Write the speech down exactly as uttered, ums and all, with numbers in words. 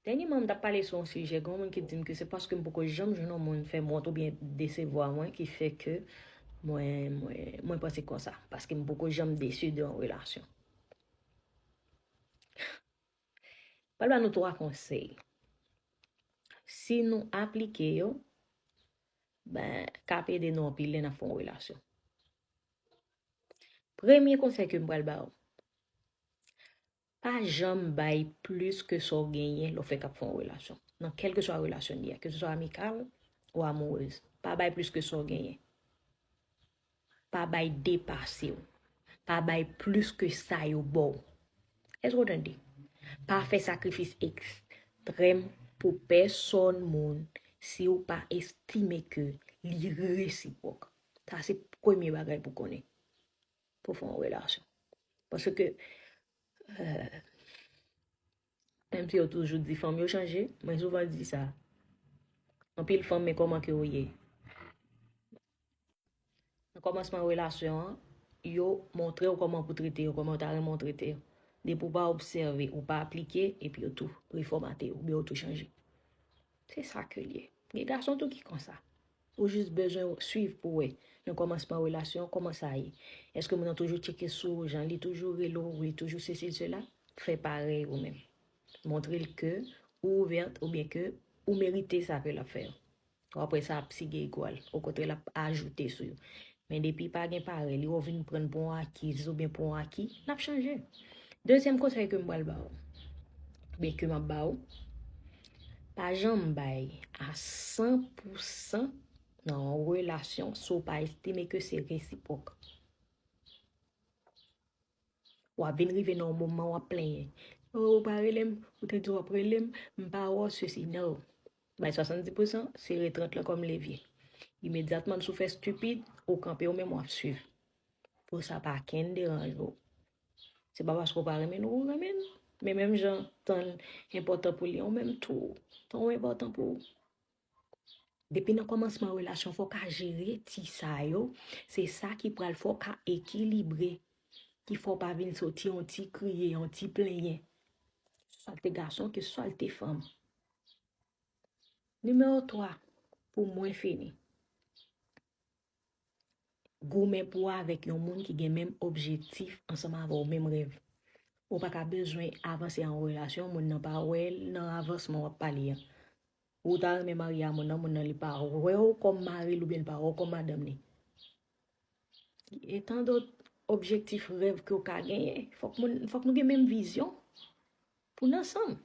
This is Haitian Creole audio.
Dènyèman, m t ap pale sou yon sijè, gen yon moun ki di m ke se paske m poko janm jwenn yon moun fè m wont oubyen desevwa mwen ki fè ke mwen, mwen, mwen panse konsa. Paske m poko janm desi de yon relasyon. Pral ba nou twa konsèy. Si nou aplike yo, ben, k ap ede nou anpil lè n ap fè yon relasyon. Premye konsèy ke m pral ba w, pa janm bay plis ke sa w genyen lè w fèk ap fè yon relasyon. Nan kèlkeswa relasyon li ye, ke se swa amikal ou amourèz, pa bay plis ke sa w genyen. Pa bay depase w. Pa bay plis ke sa yo ba w. Èske w tande? Pa fè sakrifis ekstrèm pou pèsonn moun si w pa estime ke li resipwòk. Sa se premye bagay pou konnen. Pou fè yon relasyon. Paske, euh, menm si yo toujou di fanm yo chanje, mwen souvan di sa. Anpil fanm, men kòman ke w ye. Nan kòmansman relasyon an, yo montre w kòman pou trete yo, kòman w ta renmen w trete yo. Depi w pa obsève, ou pa aplike, epi yo tou refòmate yo, oubyen yo tou chanje. Se sa ke l ye. Gen gason tou ki konsa. Ou jis bezwen swiv pou wè, nan kòmansman relasyon, kòman sa ye. Èske moun nan toujou tcheke sou ou, jan li toujou rele w, li toujou sesi, sela? Fè parèy ou menm. Montre l ke ou ouvèt oubyen ke ou merite sa ke l ap fè yo. Apre sa ap sige ego a l. Okontrè, l ap ajoute sou yo. Men depi pa gen parèy, li wè w vin pran l pou yon akiz oubyen pou yon aki, l ap chanje. Dezyèm konsèy ke m pral ba w, oubyen ke m ap ba w, pa janm bay a san pou san nan yon relasyon si w pa estime ke se resipwòk. W ap vin rive nan yon moman w ap plenyen. Oh, ou pa rele m, ou te di w ap rele m, m pa wè w, sesi, no. Bay swasanndis pousan, sere trant lan kòm levye. Imedyatman si w fè stipid, ou kanpe ou menm w ap swiv. Pou sa pa kenn deranje w. Se pa paske w pa renmen l, ou renmen l. Men menm jan tan l enpòtan pou li, ou menm tou, tan w enpòtan pou ou. Depi nan kòmansman relasyon, fò w ka jere ti sa yo. Se sa ki pral fè w ka ekilibre. Ki fè w pa vin soti yon ti kriye, yon ti plenyen. Swa l te gason, ke swa l te fanm. Nimewo twa, pou mwen fini. Goumen pou w avèk yon moun ki gen menm objektif ansanm avè w, menm rèv. Ou pa ka bezwen avanse an relasyon, moun nan pa wè l nan avansman w ap pale a. Ou ta renmen marye a moun nan, moun nan li pa wè w kòm mari l oubyen li pa wè w kòm madanm li. E tan dòt objektif, rèv ke w ka genyen, fòk moun, fòk nou gen menm vizyon pou n ansanm.